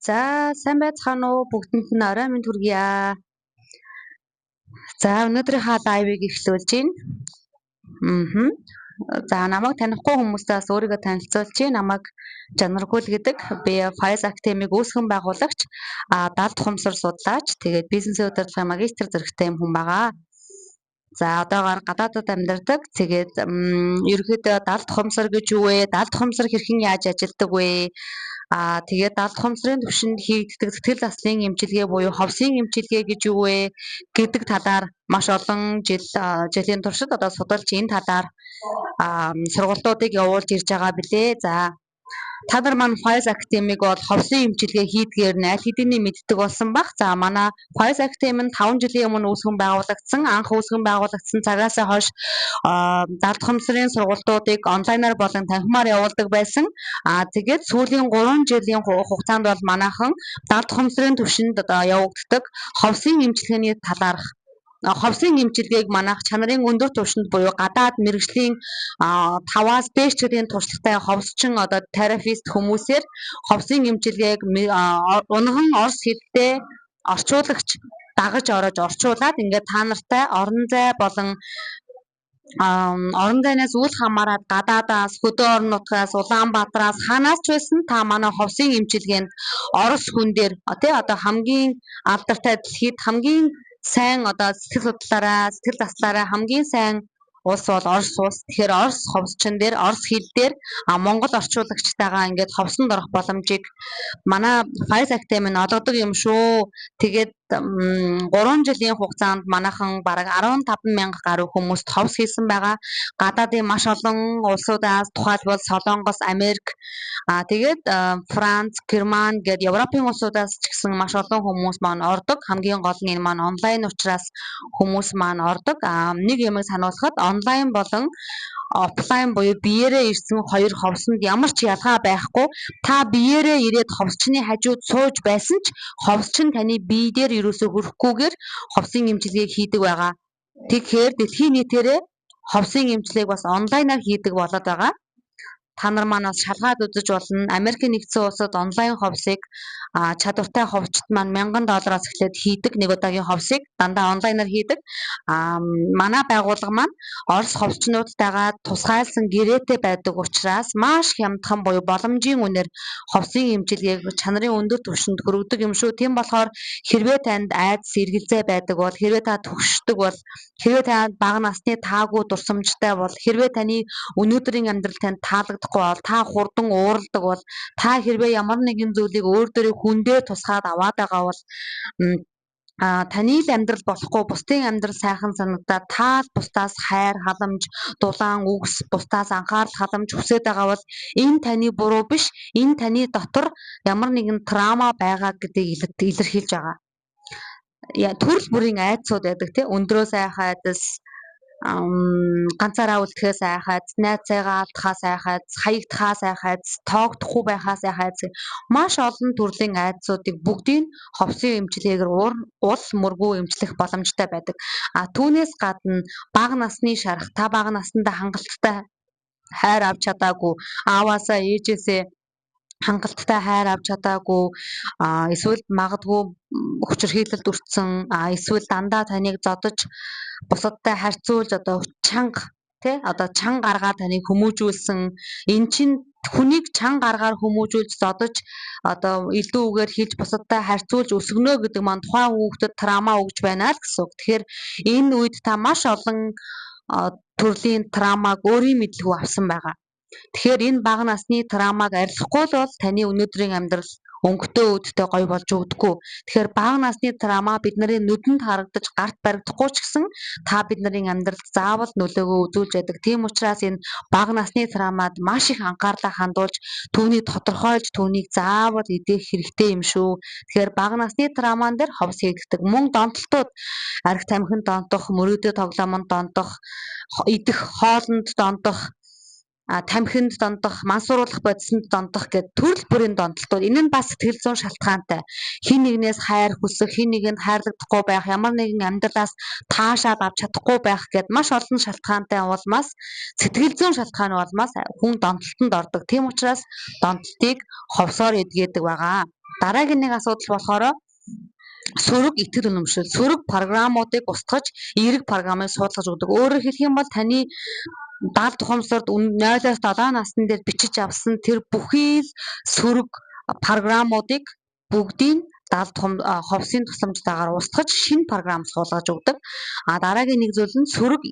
За, сайн байцгаана уу? Бүгдэнд нь орой минь хүргье. За, өнөөдрийнхөө лайвыг эхлүүлж байна. Мм. За, намайг танихгүй хүмүүстээ бас өөрийгөө танилцуулж байна. Намайг Жанаргүйл гэдэг. Би Faiz Academy-г үүсгэн байгуулагч, далд ухамсар судлаач, тэгээд бизнесийн удирдлагын магистр зэрэгтэй юм хүн байгаа. За, одоогоор гадаадад амьдардаг. Тэгээд ерөнхийдөө далд ухамсар гэж юу вэ? Далд ухамсар хэрхэн яаж ажилдаг вэ? Тэгээд далд ухамсарын түвшинд хийгддэг сэтгэл заслын эмчилгээ буюу ховсын эмчилгээ гэж юу вэ гэдэг талаар маш олон жил жилийн туршид одоо судалж энэ талаар сургалтуудыг явуулж ирж байгаа билээ. За, та нар маань Faiz Academy-г бол ховсын эмчилгээ хийдгээр нь аль хэдийн мэддэг болсон бах. За, манай Faiz Academy нь 5 жилийн өмнө үүсгэн байгуулагдсан. Анх үүсгэн байгуулагдсан цагаас хойш далд ухамсарын сургалтуудыг онлайнаар болон танхимаар явуулдаг байсан. Тэгээд сүүлийн 3 жилийн хугацаанд бол манайхан далд ухамсарын түвшинд одоо явагддаг ховсын эмчилгээний талаарх ховсын эмчилгээг манайх чанарын өндөр түвшинд буюу гадаад мэргэжлийн 5-аас дээш жилийн туршлагатай ховсчин одоо терапевт хүмүүсээр ховсын эмчилгээг унган орос хэлтэй орчуулагч дагаж орож орчуулад ингээд та нартай орон зай болон орон зайнаас үл хамааран гадаадаас, хөдөө орон нутгаас, Улаанбаатараас хаанаас ч байсан та манай ховсын эмчилгээнд орос хүн дээр тий одоо хамгийн алдартай дэлхийд хамгийн сайн одоо сэтгэл судлаараа, сэтгэл заслаараа хамгийн сайн улс бол Орос улс. Тэгэхээр Орос ховсчин дээр, Орос хэл дээр Монгол орчуулагчтайгаа ингээд ховсонд орох боломжийг манай Faiz Academy нь олгодог юм шүү. Тэгээд 3 жилийн хугацаанд манайхан бараг 15 мянга гаруй хүмүүст ховс хийсэн байгаа. Гадаадын маш олон улсуудаас, тухайлбал Солонгос, Америк, тэгээд Франц, Герман гээд Европын улсуудаас ч гэсэн маш олон хүмүүс маань ордог. Хамгийн гол нь энэ маань онлайн учраас хүмүүс маань ордог. Нэг юмыг сануулхад онлайн болон офлайн буюу биеэрээ ирсэн хоёр ховсонд ямар ч ялгаа байхгүй. Та биеэрээ ирээд ховсчны хажууд сууж байсан ч ховсч нь таны бие дээр ерөөсөө хүрэхгүйгээр ховсын эмчилгээг хийдэг байгаа. Тэгэхээр дэлхийн нийтээрээ ховсын эмчилгээг бас онлайнаар хийдэг болоод байгаа. Та нар маань бас шалгаад үзэж болно. Америкийн нэгдсэн улсад онлайн ховсыг чадвартай ховчд маань $1000-аас эхлээд хийдэг. Нэг удаагийн ховсыг дандаа онлайнаар хийдэг. Манай байгууллага маань Орос ховсчнуудтайгаа тусгайлсан гэрээтэй байдаг учраас маш хямдхан буюу боломжийн үнээр ховсын эмчилгээг чанарын өндөр түвшинд хүргэдэг юм шүү. Тийм болохоор хэрвээ танд айдас эргэлзээ байдаг бол, хэрвээ та төгшдөг бол, хэрвээ та бага насны таагүй дурсамжтай бол, хэрвээ таны өнөөдрийн амьдрал танд таалагдахгүй бол, та хурдан ууралдаг бол, та хэрвээ ямар нэгэн зүйлийг өөр дөрөө хүн дээр тусгаад аваад байгаа бол таны л амьдрал болохгүй бусдын амьдрал сайхан санагдаад та л бусдаас хайр, халамж, дулаан үгс, бусдаас анхаарал халамж хүсээд байгаа бол энэ таны буруу биш, энэ таны дотор ямар нэгэн траума байгаа гэдгийг илэрхийлж байгаа. Төрөл бүрийн айдсууд байдаг тий өндрөөс айх айдас, ганцаараа үлдэхээс айх айдас, найз зайгаа алдахаас айх айдас, хаягдахаас айх айдас, тоогдохгүй байхаас айх айдас маш олон төрлийн айдсуудыг бүгдийг ховсын эмчилгээгээр ул мөргүү эмчлэх боломжтой байдаг. Түүнээс гадна бага насны шарах, та бага наснда хангалттай хайр авч чадаагүй, ааваасаа ээжээсээ хангалттай хайр авч чадаагүй, эсвэл магадгүй хүчирхийлэлд өртсөн, эсвэл дандаа таныг зодож бусадтай харьцуулж одоо чанга тий одоо чанга аргаар таныг хүмүүжүүлсэн. Энэ чинь хүнийг чанга аргаар хүмүүжүүлж зодож одоо элдв үгээр хэлж бусадтай харьцуулж өсгөнө гэдэг маань тухайн хүүхдэд траума өгж байна л гэсэн үг. Тэгэхээр энэ үед та маш олон төрлийн траумаг өөрийн мэдлгүй авсан байгаа. Тэгэхээр энэ бага насны траумаг арилгахгүй л бол таны өнөөдрийн амьдрал өнгөтэй үүдтэй гоё болж өгдөггүй. Тэгэхээр бага насны траума бид нарын нүдэнд харагдаж гарт баригдахгүй ч гэсэн та бид нарын амьдралд заавал нөлөөгөө үзүүлж байдаг. Тийм учраас энэ бага насны траумад маш их анхаарлаа хандуулж түүнийг тодорхойлж түүнийг заавал эдэх хэрэгтэй юм шүү. Тэгэхээр бага насны трауман дээр ховс хийгддэг. Мөн донтолтууд арх тамхинд донтох, мөрөөдөө тоглоомонд донтох, идэх хоолнд донтох, тамхинд донтох, мансууруулах бодисонд донтох гэд төрөл бүрийн донтолтууд. Энэ нь бас сэтгэл зүйн шалтгаантай. Хин нэгнээс хайр хүсэх, хин нэгэнд хайрлагдахгүй байх, ямар нэгэн амьдралаас таашаал авч чадахгүй байх гэд маш олон шалтгаантай улмаас сэтгэл зүйн шалтгаан улмаас хүн донтолтонд ордог. Тийм учраас донтолтыг ховсоор эдгээдэг байгаа. Дараагийн нэг асуудал болохоор сөрөг итгэл үнэмшил, сөрөг програмуудыг устгаж, эерэг програмыг суулгаж өгдөг. Өөрөөр хэлэх юм бол таны 70 тухамсарт 0-оос 7 насны дээр бичиж авсан тэр бүхий л сөрөг програмуудыг бүгдийг 70 ховсын тусламжтайгаар устгаж шинэ програм суулгаж өгдөг. А дараагийн нэг зүйл нь сөрөг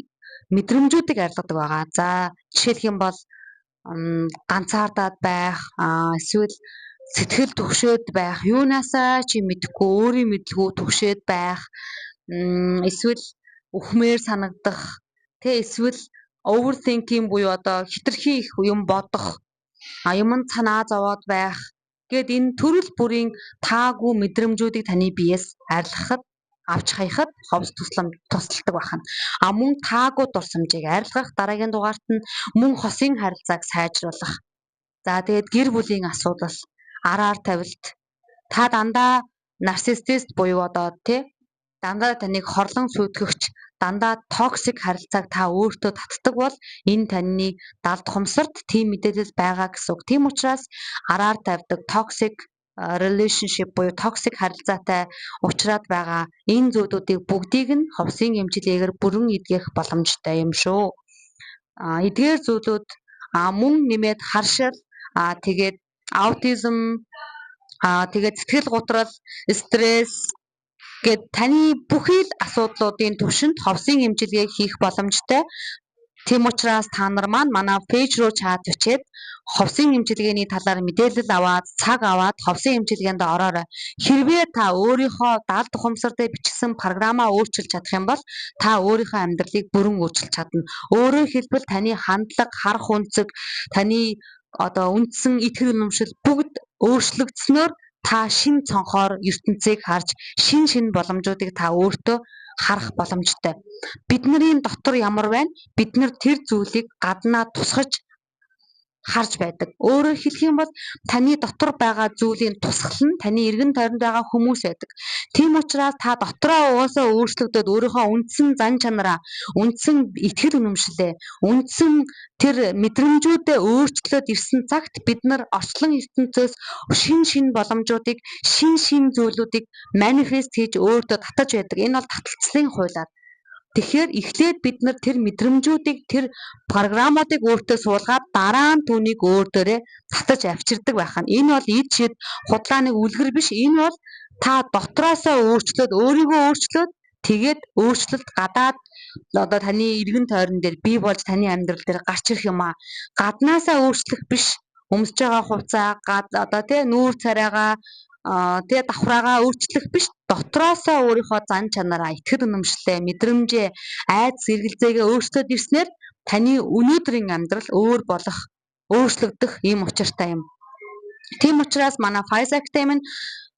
мэдрэмжүүдийг арилгадаг байгаа. За, жишээлх юм бол ганцаардаад байх, эсвэл сэтгэл түгшээд байх, юунаасаа чи мэдэхгүй, өөрийн мэдлгүй түгшээд байх, эсвэл үхмээр санагдах, тэ эсвэл overthinking буюу одоо хэтэрхий их юм бодох, юмд санаа зовоод байх гээд энэ төрөл бүрийн таагүй мэдрэмжүүдийг таны биеэс арилгахад, авч хаяхад ховс тусалдаг байна. А мөн таагүй дурсамжийг арилгах, дараагийн дугаарт нь мөн хосын харилцааг сайжруулах. За, тэгээд гэр бүлийн асуудал, араар тавилт, та дандаа нарциссист буюу одоо тий дандаа таныг хорлон сүйтгэгч, дандаа toxic харилцааг та өөртөө татдаг бол энэ таны далд хумсарт тийм мэдээлэл байгаа гэсэн үг. Тийм учраас араар тавьдаг toxic relationship буюу toxic харилцаатай уулзраад байгаа энэ зүйлүүдийг бүгдийг нь ховсын эмчилгээгээр бүрэн эдгэх боломжтой юм шүү. А эдгээр зүйлүүд мөн нэмээд харшил, тэгээд аутизм, тэгээд сэтгэл гутрал, стресс гээд таны бүхий л асуудлуудын төвшөнд ховсын эмчилгээг хийх боломжтой. Тийм учраас та нар маань манай page руу chat бичээд ховсын эмчилгээний талаар мэдээлэл аваад, цаг аваад ховсын эмчилгээнд ороорой. Хэрвээ та өөрийнхөө далд ухамсар дээр бичсэн програмаа өөрчилж чадах юм бол та өөрийнхөө амьдралыг бүрэн өөрчилж чадна. Өөрөөр хэлбэл таны хандлага, харах өнцөг, таны одоо үндсэн итгэл үнэмшил бүгд өөрчлөгдснөөр та шинэ цонхоор ертөнцийг харж, шинэ шинэ боломжуудыг та өөртөө харах боломжтой. Бидний дотор ямар байна? Бид нар тэр зүйлийг гаднаа тусгаж харж байдаг. Өөрөөр хэлэх юм бол таны дотор байгаа зүйлийн тусгал нь таны эргэн тойронд байгаа хүмүүс байдаг. Тийм учраас та дотроо угаасаа өөрчлөгдөөд өөрийнхөө үндсэн зан чанараа, үндсэн итгэл үнэмшлээ, үндсэн тэр мэдрэмжүүдээ өөрчлөөд ирсэн цагт бид нар орчлон ертөнцөөс шинэ шинэ боломжуудыг, шинэ шинэ зүйлүүдийг manifest хийж өөртөө татаж байдаг. Энэ бол таталцлын хуулиар. Тэгэхээр эхлээд бид нар тэр мэдрэмжүүдийг, тэр програмуудыг өөртөө суулгаад, дараа нь түүнийг өөр дээрээ татаж авчирдаг байх нь. Энэ бол ид шид худлаа нэг үлгэр биш. Энэ бол та дотроосоо өөрчлөөд, өөрийгөө өөрчлөөд, тэгээд өөрчлөлт гадаад одоо таны эргэн тойрон дээр бий болж таны амьдрал дээр гарч ирэх юм аа. Гаднаасаа өөрчлөх биш. Өмсөж байгаа хувцаа, одоо тий нүүр царайгаа, тэгээ давхраагаа өөрчлөх биш, дотроосоо өөрийнхөө зан чанараа, итгэл үнэмшлээ, мэдрэмжээ, айдас эргэлзээгээ өөрчлөөд ирснээр таны өнөөдрийн амьдрал өөр болох, өөрчлөгдөх ийм учиртай юм. Тийм учраас манай Pfizer Academy нь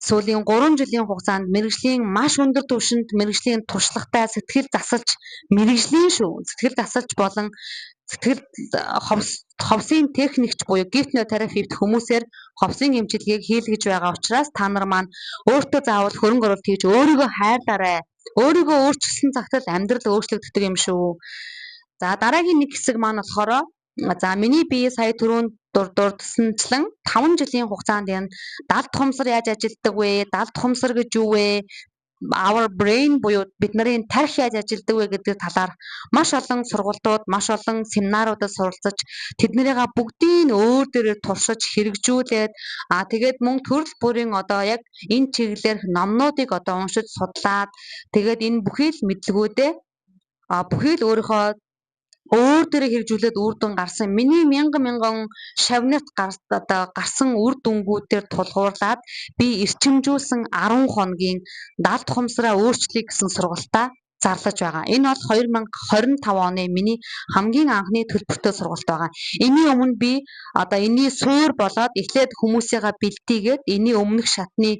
сүүлийн 3 жилийн хугацаанд мэргэжлийн маш өндөр түвшинд мэргэжлийн туршлагатай сэтгэл засалж, мэргэжлийн шүү, сэтгэл засалж болон сэтгэл ховсын техникч буюу гипнотерапевт хүмүүсээр ховсын эмчилгээг хийлгэж байгаа учраас та нар маань өөртөө заавал хөрөнгө оруулалт хийж өөрийгөө хайрлаарай. Өөрийгөө өөрчилсөн цагт л амьдрал өөрчлөгддөг юм шүү. За, дараагийн нэг хэсэг маань болохоор, за, миний бие сая түрүүнд дурдсанчлан 5 жилийн хугацаанд энэ далд ухамсар яаж ажилладаг вэ? Далд ухамсар гэж юу вэ? Our brain буюу бидний тархи яаж ажилладаг вэ гэдэг талаар маш олон сургалтууд, маш олон семинаруудад суралцаж, тэднэрийгээ бүгдийг өөр дээрээ туршиж, хэрэгжүүлээд, тэгээд мөн төрөл бүрийн одоо яг энэ чиглэлээр номнуудыг одоо уншиж судлаад, тэгээд энэ бүхий л мэдлэгүүдээ бүхий л өөрийнхөө өөр дээрээ хэрэгжүүлээд үр дүн гарсан. Миний мянган мянган шавнырт одоо гарсан үр дүнгуудээр тулгуурлаад би эрчимжүүлсэн 10 хоногийн далд ухамсараа өөрчлөе гэсэн сургалтаа зарлаж байгаа. Энэ бол 2025 оны миний хамгийн анхны төлбөртэй сургалт байгаа. Энийн өмнө би одоо энэний суурь болоод эхлээд хүмүүсийгээ бэлтийгээд энэний өмнөх шатны,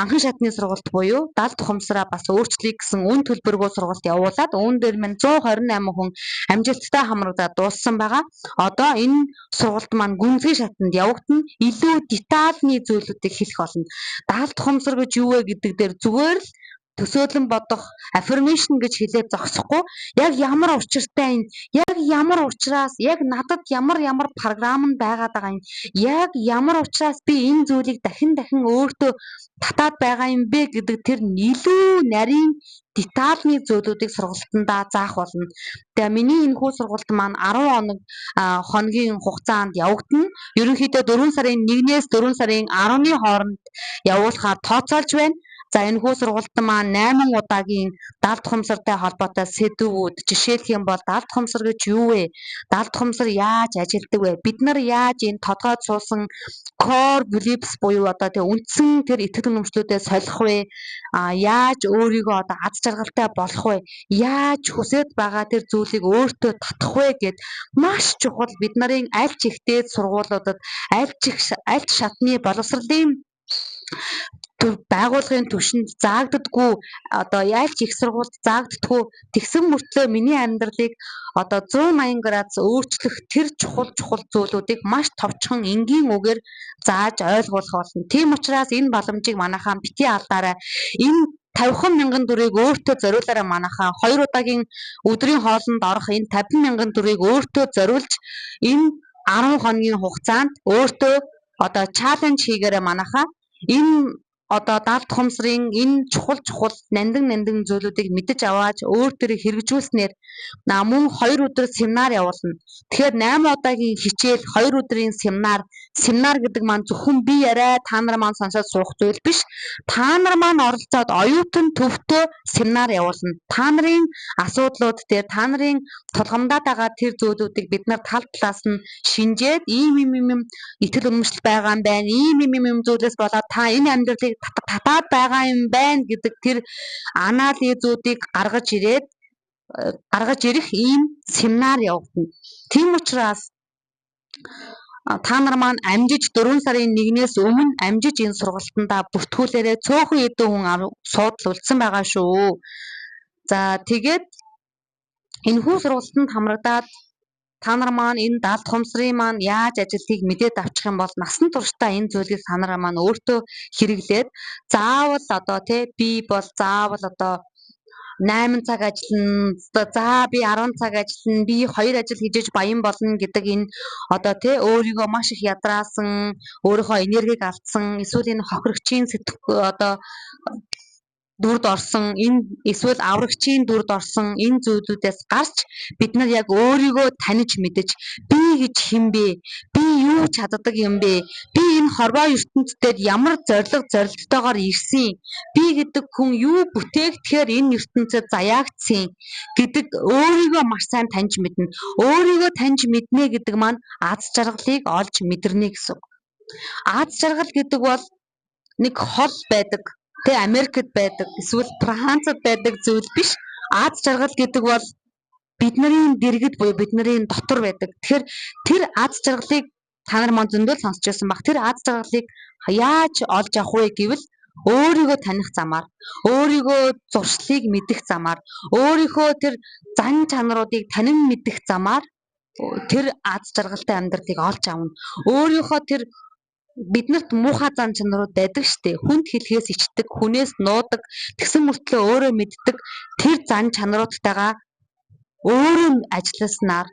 анхан шатны сургалт буюу далд ухамсараа бас өөрчлөе гэсэн үнэ төлбөргүй сургалт явуулаад үүн дээр минь 128 хүн амжилттай хамрагдаад дууссан байгаа. Одоо энэ сургалт маань гүнзгий шатанд явагдана. Илүү детальны зүйлүүдийг хэлэх болно. Далд ухамсар гэж юу вэ гэдэг дээр зүгээр л Төсөөлөн бодох, affirmation гэж хэлээд зогсохгүй, яг ямар учиртай юм, яг ямар учраас, яг надад ямар ямар програм нь байгаад байгаа юм, яг ямар учраас би энэ зүйлийг дахин дахин өөртөө татаад байгаа юм бэ гэдэг тэр илүү нарийн детальны зүйлүүдийг сургалтандаа заах болно. Тэгээ миний энэхүү сургалт маань 10 хоног хоногийн хугацаанд явагдана. Ерөнхийдөө 4 сарын 1-ээс 4 сарын 10-ны хооронд явуулахаар тооцоолж байна. За, энэхүү сургалт маань 8 удаагийн далд ухамсартай холбоотой сэдвүүд, жишээлх юм бол далд ухамсар гэж юу вэ? Далд ухамсар яаж ажилладаг вэ? Бид нар яаж энэ тодгойд суусан core beliefs буюу одоо тэг үндсэн тэр итгэл үнэмшлүүдээ солих вэ? Яаж өөрийгөө одоо аз жаргалтай болох вэ? Яаж хүсэж байгаа тэр зүйлийг өөртөө татах вэ гэд маш чухал, бид нарын аль ч их дээд сургуулиудад, аль ч их аль ч шатны боловсролын байгууллагын түвшинд заагддаггүй, одоо яаж их сургуульд заагддаггүй, тэгсэн мөртлөө миний амьдралыг одоо 180 градус өөрчлөх тэр чухал чухал зүйлүүдийг маш товчхон энгийн үгээр зааж ойлгуулах болно. Тийм учраас энэ боломжийг манайхаа битгий алдаарай. Энэ 50 мянган төгрөгийг өөртөө зориулаарай манайхаа. Хоёр удаагийн өдрийн хоолнд орох энэ 50 мянган төгрөгийг өөртөө зориулж энэ 10 хоногийн хугацаанд өөртөө одоо challenge хийгээрэй манайхаа. Энэ одоо далд ухамсарын энэ чухал чухал нандин нандин зүйлүүдийг мэдэж аваад өөр дээрээ хэрэгжүүлснээр мөн 2 өдөр семинар явуулна. Тэгэхээр 8 удаагийн хичээл, 2 өдрийн семинар. Семинар гэдэг маань зөвхөн би яриа, та нар маань сонсоод суух зүйл биш. Та нар маань оролцоод оюутан төвтэй семинар явуулна. Та нарын асуудлууд дээр, та нарын тулгамдаад байгаа тэр зүйлүүдийг бид нар тал талаас нь шинжээд, ийм ийм ийм итгэл үнэмшил байгаа юм байна. Ийм ийм ийм зүйлээс болоод та энэ амьдралыг татаад байгаа юм байна гэдэг тэр анализуудыг гаргаж ирээд, гаргаж ирэх ийм семинар явагдана. Тийм учраас та нар маань амжиж 4 сарын 1-ээс өмнө амжиж энэ сургалтандаа бүртгүүлээрэй. Цөөхөн хэдэн хүн суудал үлдсэн байгаа шүү. За, тэгээд энэхүү сургалтанд хамрагдаад та нар маань энэ далд ухамсарын маань яаж ажиллахыг мэдээд авчих юм бол насан туршдаа энэ зүйлийг та нар маань өөртөө хэрэглээд, заавал одоо тий би бол заавал одоо 8 цаг ажиллана, за би 10 цаг ажиллана, би 2 ажил хийж баян болно гэдэг энэ одоо тий өөрийгөө маш их ядраасан, өөрийнхөө энергийг алдсан, эсвэл энэ хохирогчийн одоо дүрд орсон, энэ эсвэл аврагчийн дүрд орсон энэ зүйлүүдээс гарч бид нар яг өөрийгөө таних мэдэж, би гэж хэн бэ? Би юу чаддаг юм бэ? Би энэ хорвоо ертөнцийн ямар зорилго зорилттойгоор ирсэн? Би гэдэг хүн юу бүтээгдэхээр энэ ертөнцөд заяагдсан гэдэг өөрийгөө маш сайн таньж мэднэ. Өөрийгөө таньж мэднэ гэдэг маань аз жаргалыг олж мэдэрнэ гэсэн үг. Аз жаргал гэдэг бол нэг хол байдаг, тэ, Америкт байдаг, эсвэл Францад байдаг зүйл биш. Аз жаргал гэдэг бол бидний дэргэд буюу бидний дотор байдаг. Тэгэхээр тэр аз жаргалыг та нар маань зөндөл сонсч байсан баг. Тэр аз жаргалыг яаж олж авах вэ гэвэл өөрийгөө таних замаар, өөрийгөө зуршлыг мэдэх замаар, өөрийнхөө тэр зан чанаруудыг танин мэдэх замаар тэр аз жаргалтай амьдралыг олж авна. Өөрийнхөө тэр биднэрт муухай зан чанарууд байдаг штэ. Хүнд хэлэхээс ичдэг, хүнээс нуудаг, тэгсэн мөртлөө өөрөө мэддэг тэр зан чанаруудтайгаа өөрөө ажилласнаар,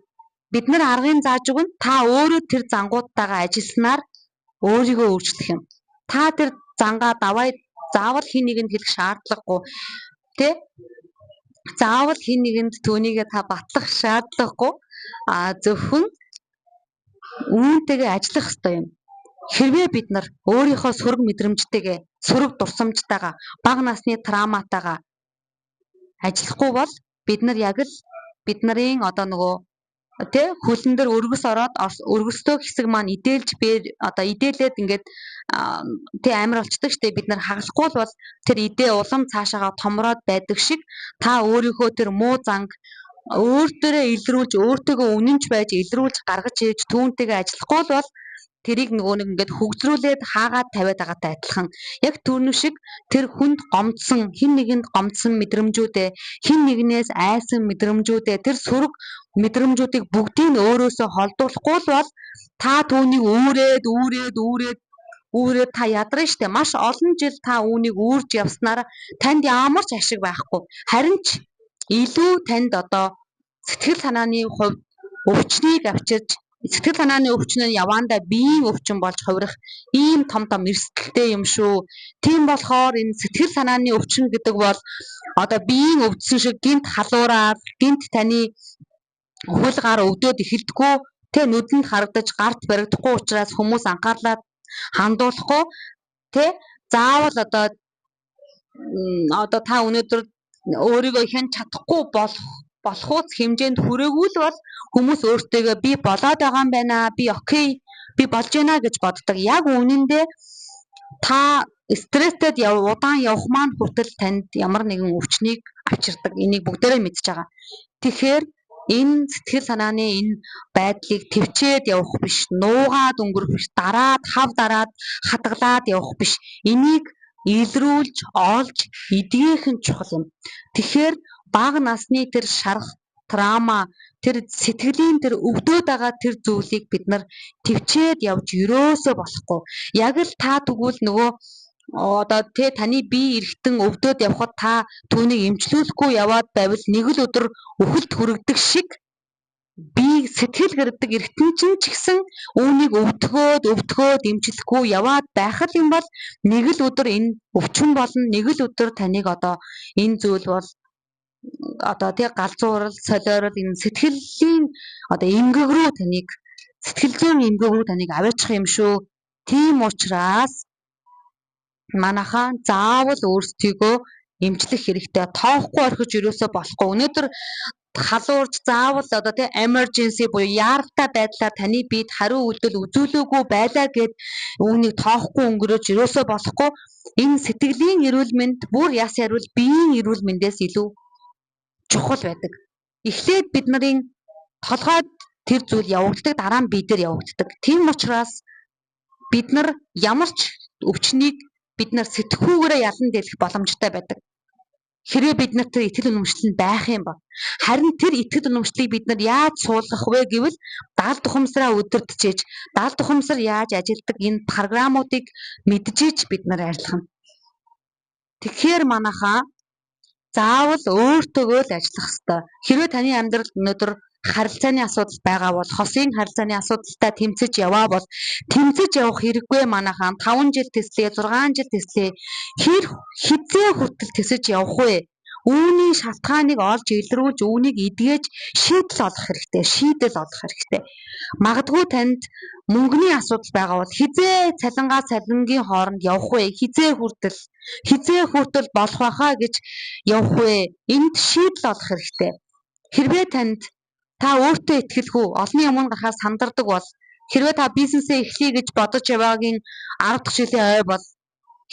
бид нар аргыг зааж өгнө. Та өөрөө тэр зангуудтайгаа ажилласнаар өөрийгөө өөрчлөх юм. Та тэр зангаа давай заавал хэн нэгэнд хэлэх шаардлагагүй. Тэ? Заавал хэн нэгэнд түүнийгээ та батлах шаардлагагүй. Зөвхөн үүнтэйгээ ажиллах ёстой юм. Хэрвээ бид нар өөрийнхөө сөрөг мэдрэмжтэйгээ, сөрөг дурсамжтайгаа, бага насны травматайгаа ажиллахгүй бол бид нар яг л бид нарын одоо нөгөө тэ хөлн дээр өргөс ороод өргөстөө хэсэг маань идээлж одоо идээлээд ингээд тэ амар болчдөг штэ. Бид нар хагалахгүй бол тэр идээ улам цаашаагаа томроод байдаг шиг, та өөрийнхөө тэр муу занг өөр дээрээ илрүүлж, өөртөөгөө үнэнч байж илрүүлж гаргаж ирж түүнтэйгээ ажиллахгүй бол тэрийг нөгөө нэг ингээд хөгзрүүлээд хаагаад тавиад байгаатай адилхан. Яг түүний шиг тэр хүнд гомдсон, хэн нэгэнд гомдсон мэдрэмжүүдээ, хэн нэгнээс айсан мэдрэмжүүдээ, тэр сөрөг мэдрэмжүүдийг бүгдийг нь өөрөөсөө холдуулахгүй л бол та түүнийг үүрээд, үүрээд, үүрээд үүрээд та ядарна штэ. Маш олон жил та үүнийг үүрж явснаар танд ямар ч ашиг байхгүй. Харин ч илүү танд одоо сэтгэл санааны хувьд өвчнийг авчирч, сэтгэл санааны өвчин нь яваандаа биеийн өвчин болж хувирах ийм том том эрсдэлтэй юм шүү. Тийм болохоор энэ сэтгэл санааны өвчин гэдэг бол одоо биеийн өвдсөн шиг гинт халуураад, гинт таны хөл гар өвдөд эхэлдэггүй, тэ нүдэнд харагдаж гарт баригдахгүй учраас хүмүүс анхаарлаа хандуулахгүй, тэ заавал одоо та өнөөдөр өөрийгөө хэн чадахгүй болох хэмжээнд хүрээгүй л бол хүмүүс өөртөөгөө би болоод байгаа юм байна, би окей, би болж байна гэж боддог. Яг үнэндээ та стресстэй удаан явах маань хүртэл танд ямар нэгэн өвчнийг авчирдаг. Энийг бүгдээрээ мэдж байгаа. Тэгэхээр энэ сэтгэл санааны энэ байдлыг төвчээд явах биш, нуугаад өнгөрөх биш, дараад, хав дараад, хадгалаад явах биш. Энийг илрүүлж, олж, эдгээх нь чухал юм. Тэгэхээр бага насны тэр шарах, трама, тэр сэтгэлийн тэр өвдөөд байгаа тэр зүйлийг бид нар төвчээд явж ерөөсөө болохгүй. Яг л та тэгвэл нөгөө одоо тэ таны бие эргэтэн өвдөөд явхад та түүнийг эмчлүүлэхгүй яваад байвал нэг л өдөр үхэлд хүргэдэг шиг бие сэтгэл гэрдэг эргэтэн чинь ч гэсэн үүнийг өвдгөөд өвдгөөд эмчлэхгүй яваад байх юм бол нэг л өдөр энэ өвчин болно, нэг л өдөр таныг одоо энэ зүйл бол одоо тий галзуурал, солиорол энэ сэтгэлийн одоо эмгэг рүү таныг, сэтгэл зүйн эмгэг рүү таныг аваачих юм шүү. Тийм учраас манайхаа заавал өөрсдийгөө эмчлэх хэрэгтэй. Тоохгүй орхиж ерөөсөө болохгүй. Өнөөдөр халуурч заавал одоо тий emergency буюу яаралтай байдлаар таны биед хариу үйлдэл үзүүлээгүй байлаа гэд үүнийг тоохгүй өнгөрөөж ерөөсөө болохгүй. Энэ сэтгэлийн эрүүл мэнд бүр яс яриул биеийн эрүүл мэндээс илүү чухал байдаг. Эхлээд бид нарын толгойд тэр зүйл явагддаг, дараа нь бие дээр явагддаг. Тийм учраас бид нар ямар ч өвчнийг бид нар сэтгхүүгээрээ ялан дийлэх боломжтой байдаг. Хэрвээ бид нарт тэр итгэл үнэмшил нь байх юм бол. Харин тэр итгэл үнэмшлийг бид нар яаж суулгах вэ гэвэл даалт ухамсараа удирдчээж, даалт ухамсар яаж ажилдаг энэ програмуудыг мэдчихэж бид нар ажиллах нь. Тэгэхээр манайхаа заавал өөртөөгөө л ажиллах ёстой. Хэрвээ таны амьдралд өнөөдөр харилцааны асуудал байгаа бол, хосын харилцааны асуудалтай тэмцэж яваа бол тэмцэж явах хэрэггүй манайхаа. 5 жил тэслээ, 6 жил тэслээ. Хэр хизээ хүртэл тэсэж явах вэ? Үүний шалтгааныг олж илрүүлж, үүнийг эдгэж шийдэл олох хэрэгтэй. Шийдэл олох хэрэгтэй. Магадгүй танд мөнгөний асуудал байгаа бол хизээ цалингаа цалингийн хооронд явах вэ? Хизээ хүртэл, хизээ хүртэл болох байхаа гэж явах вэ? Энд шийдэл олох хэрэгтэй. Хэрвээ танд та өөртөө итгэлгүй, олонний өмнө гарахаар сандардаг бол, хэрвээ та бизнесээ эхлэе гэж бодож яваагийн 10 дахь жилийн ой бол,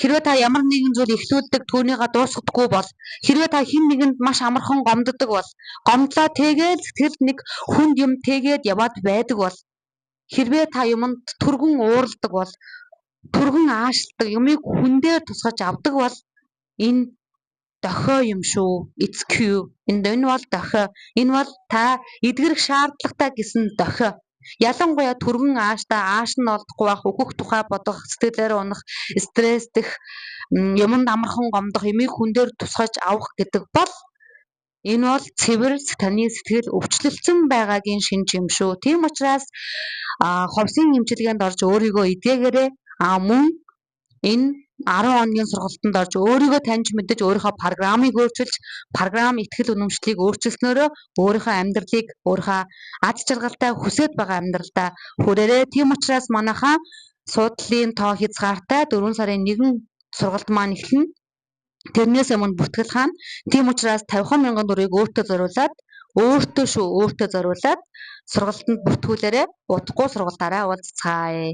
хэрвээ та ямар нэгэн зүйл эхлүүлдэг түүнийгээ дуусгадаггүй бол, хэрвээ та хэн нэгэнд маш амархан гомддог бол, гомдлоо тэгээл сэтгэлд нэг хүнд юм тэгээд яваад байдаг бол, хэрвээ та юмд түргэн уурладаг бол, түргэн аашладаг, юмыг хүн дээр тусгаж авдаг бол энэ дохио юм шүү. It's Q. Энэ бол дохио. Энэ бол та эдгэрэх шаардлагатай гэсэн дохио. Ялангуяа түргэн ааштай, ааш нь олдохгүй байх, үхэх тухай бодох, сэтгэлээр унах, стресстэх, юмд амархан гомдох, юмыг хүн дээр тусгаж авах гэдэг бол энэ бол цэвэр таны сэтгэл өвчлөлдсөн байгаагийн шинж юм шүү. Тийм учраас ховсын эмчилгээнд орж өөрийгөө эдгээгээрэй. Мөн энэ 10 хоногийн сургалтанд орж өөрийгөө таньж мэдэж, өөрийнхөө програмыг өөрчилж, програм итгэл үнэмшлийг өөрчилснөөрөө өөрийнхөө амьдралыг, өөрийнхөө аз жаргалтай хүсэж байгаа амьдралдаа хүрээрэй. Тийм учраас манайхаа суудлын тоо хязгаартай 4 сарын 1 сургалт маань эхэлнэ. Тэрнээс өмнө бүртгэл хаана. Тийм учраас 50 мянган төгрөгийг өөртөө зориулаад, өөртөө шүү, өөртөө зориулаад сургалтанд бүртгүүлээрэй. Удахгүй сургалтаараа уулзцгаая.